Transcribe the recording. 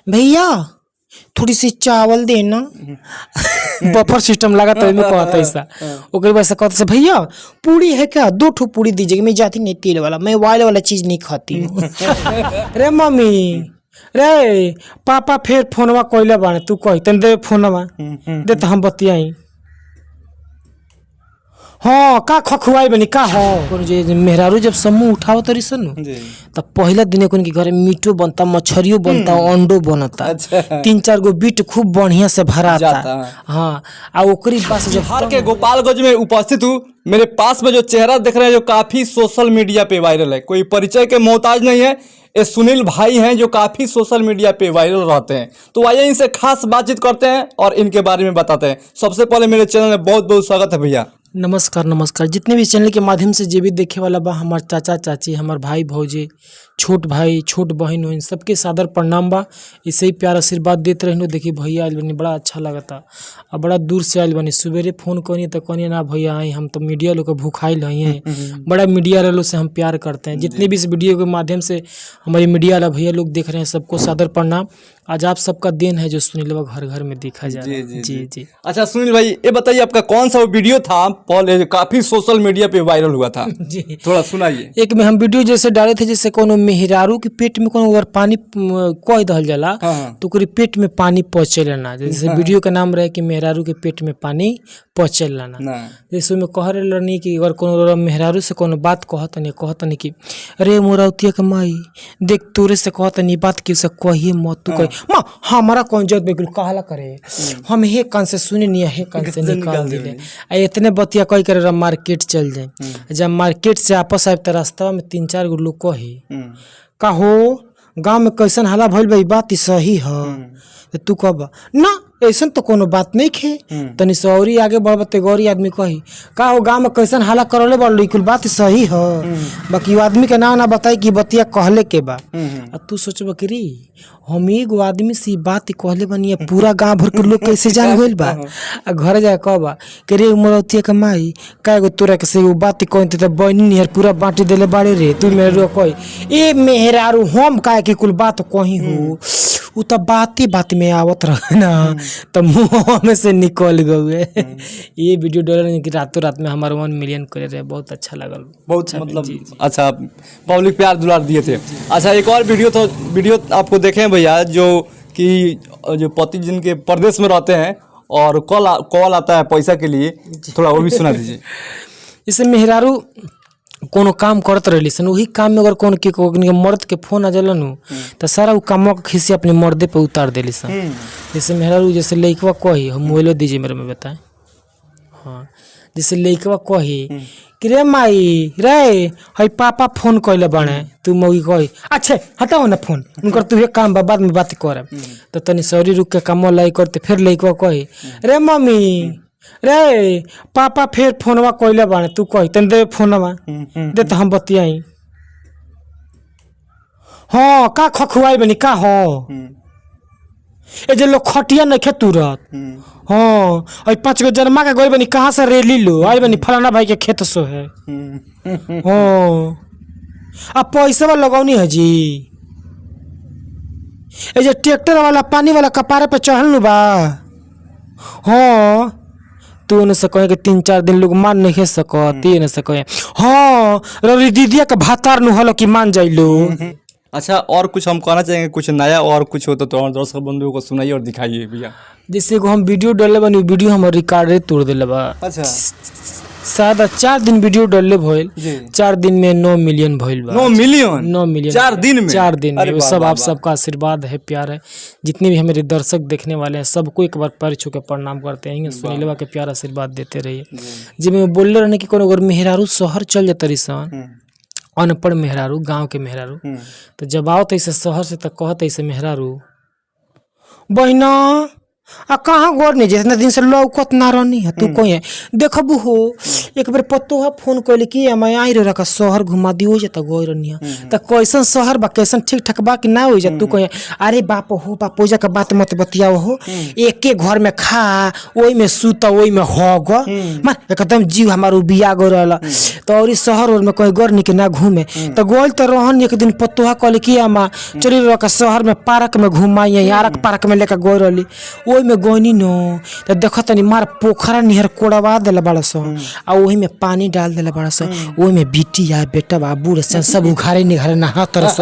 भैया थोड़ी सी चावल देना। बफर सिस्टम लगा तो में कहता ऐसा। ओकरे बाद से कहता से भैया पूरी है क्या, दो ठो पूरी दीजिएगा, मैं जाती नहीं तेल वाला, मैं ऑयल वाला चीज नहीं खाती हूँ। रे मम्मी रे पापा फिर फोनवा कइले बाने, तू कही तन दे फोनवा दे तो हम बतियाई। हाँ का खखुआई बनी का हो कोनो जे मेहरारू जब समूह उठावत रही सन जी तब पहला दिन के घरे मीटो बनता, मछरियो बनता, अंडो बनता। अच्छा। तीन चार गो बीट खूब बढ़िया से भराता। जाता। हाँ आ ओकरी पास जब बिहार के गोपालगंज में उपस्थित हूँ। मेरे पास में जो चेहरा दिख रहा है जो काफी सोशल मीडिया पे वायरल है, कोई परिचय के मोहताज नहीं है। ये सुनील भाई हैं जो काफी सोशल मीडिया पे वायरल रहते हैं। तो आइए इनसे खास बातचीत करते हैं और इनके बारे में बताते हैं। सबसे पहले मेरे चैनल में बहुत बहुत स्वागत है भैया। नमस्कार नमस्कार। जितने भी चैनल के माध्यम से जे भी देखे वाला बा, हमार चाचा चाची, हमार भाई भौजी, छोट भाई छोट बहन हो, सबके सादर प्रणाम बा। ऐसे ही प्यार आशीर्वाद देते रहिनो। देखी भैया आइल बनी, बड़ा अच्छा लगता आ बड़ा दूर से आइल बनी। सवेरे फोन करी तो कहनी ना भैया आई, हम तो मीडिया लोग के भूखाइल हई हैं। बड़ा मीडिया वालों से हम प्यार करते हैं। जितने भी इस वीडियो के माध्यम से हमारे मीडिया वाला भैया लोग देख रहे हैं, सबको सादर प्रणाम। आज आप सबका then है जो सुनीलवा घर घर में देखा जा रहा है। जी, जी जी। अच्छा सुनील भाई, ये बताइए आपका कौन सा वो वीडियो था पहले जो काफी सोशल मीडिया पे वायरल हुआ था? जी। थोड़ा सुनाइए। एक में हम वीडियो जैसे डाले थे, जैसे कोनो मेहरारू के पेट में कोनो अगर पानी कह दहल जाला हाँ। तो ओकरे पेट में पानी पहुँचेला ना। जैसे वीडियो के नाम रहे कि मेहरारू के पेट में पानी पहुँचेला ना। ना। जैसे ओमे कह रहल रहनी कि अगर कोनो मेहरारू से कोनो बात कहतनी कहतनी कि अरे मोरौतिया के माई देख, तोरे से कहतनी बात कि उसे कहिए मत, तू कही माँ हमारा कौन जद बिल्कुल कहला करे, हम हे कान से सुने नहीं हे कान से निकाल दिले। आ इतने बतिया कही करे रह मार्केट चल जाए। जब मार्केट से आपस आए त रास्ता में तीन चार गो लोग कही का हो गांव में कैसन हला भइल बा, ई बात ई सही ह? त तू कहब ना ऐसन तो कोनो बात नहीं खे। तनी से औरी आगे बढ़ब ते गौरी आदमी कही का हो गांव में कैसन हाला करले बड़, ई कुल बात सही ह? बाकी उ आदमी के नाम ना बताई कि बतिया कहले के बा। आ तू सोचब कि रे हम एगो आदमी से ई बात कहले बानी, पूरा गांव भर के लोग कैसे जान गइल बा। आ घर जाके कहबा कि रे मरौतिया के माई का एगो तोरा के से एगो बात कहते त बहनी नियर पूरा बांटी देले बाड़े रे। तू मेहरारू कही ए मेहरारू हम काहे के कुल बात कही हो, उ त बाते बात में आवत रहे ना त मुंह में से निकल गए। ये वीडियो डरे कि रातों रात में हमार 1 मिलियन करे रहे, बहुत अच्छा लगल। बहुत मतलब अच्छा पब्लिक प्यार दुलार दिए थे। अच्छा, एक और वीडियो तो वीडियो आपको देखे हैं भैया, जो कि जो पति जिनके परदेश में रहते हैं और कॉल कॉल आता है पैसा के लिए, थोड़ा वो भी सुना दीजिए। जैसे मेहरारू कोनो काम करत रहली सन, वही काम में अगर कोनो के के मर्द के फोन आ जाला नु त सारा उ कामवा के खिसी अपने मर्दे पे उतार देली सन। जैसे मेहरारू जैसे लइकवा कही हम मोबाइलो दीजिए मेरे में बताएं। हाँ जैसे लइकवा कही कि रे माई रे हई पापा फोन कइले बाड़े, तू मौगी कही अच्छे हटाओ ना फोन उनकर, तू काम बा बाद में बात करब। तो तनी सॉरी रुक के कामवा लाई करते फिर लइकवा कही रे मम्मी रे पापा फिर फोनवा कइले बाड़े, तू कही तन दे फोनवा दे तो हम बतियाई। हाँ का खखुआई बनी का हो ए जे लोग खटिया नहीं तुरत। हाँ और पाँच गो जनमा के गई बनी कहाँ से रेली लो आई बनी फलाना भाई के खेत सो है। हाँ आ पैसा लगौनी है जी, ए जे ट्रैक्टर वाला पानी वाला कपारे पे चढ़ल नु बा। हाँ तू न से कहे कि तीन चार दिन लोग मान नहीं सकत, ये न से कहे हाँ रवि दीदिया के भातार नु हलो कि मान जाइलो। अच्छा, और कुछ हम कहना चाहेंगे, कुछ नया और कुछ हो तो और दर्शक बंधुओं को सुनाइए और दिखाइए भैया। जैसे एगो हम वीडियो डलले बानी, वीडियो हमर रिकॉर्डे तोड़ देले बा। अच्छा। शायद 4 दिन वीडियो डलले भइल। जी। 4 दिन में 9 मिलियन भइल बा। 9 मिलियन? 9 मिलियन। 4 दिन में? 4 दिन में। अरे वो वाह, सब वाह, आप वाह। सबका आशीर्वाद है, प्यार है। जितने भी हमारे दर्शक देखने वाले हैं सबको एक बार पैर छू के प्रणाम करते हैं। सुनीलवा के प्यार आशीर्वाद देते रहिए। जिसमें बोलले रहने कि कोनो अगर मेहरारू शहर चल जाता रही सन, अनपढ़ मेहरारू, गांव के मेहरारू, तो जब आओ ऐसे शहर से तो कहत ऐसे मेहरारू बहिना आ कहाँ गोर नहीं जितना दिन से लौकत ना रहनी है तू कहीं है देखबू हो। एक बेर पतो है फोन कैले कि मैं आई रे रखा शहर घुमा दियो जे त गोर रहनी है त कैसन शहर बा, कैसन ठीक ठाक बा कि ना हो जा तू कहीं। अरे बाप हो बाप, ओजा के बात मत बतियाओ हो। एके घर में खा, ओही में सुत, ओही में हग, मार एकदम जीव हमार उबिया गो रहल। तो और शहर और में कहीं गोर निके ना घूमे त गोल त रहन। एक दिन पतोहा कहले कि अम्मा चली रह शहर में पार्क में घुमाई, यारक पार्क में लेकर गई रहली। ओही में गइनी न त देखत तनी मार पोखरा निहर कोड़वा देले बाड़ सन आ ओही में पानी डाल देले बाड़ सन। ओही में बिटिया बेटा बा बूढ़ सन सब उघारे निघारे नहा तरस।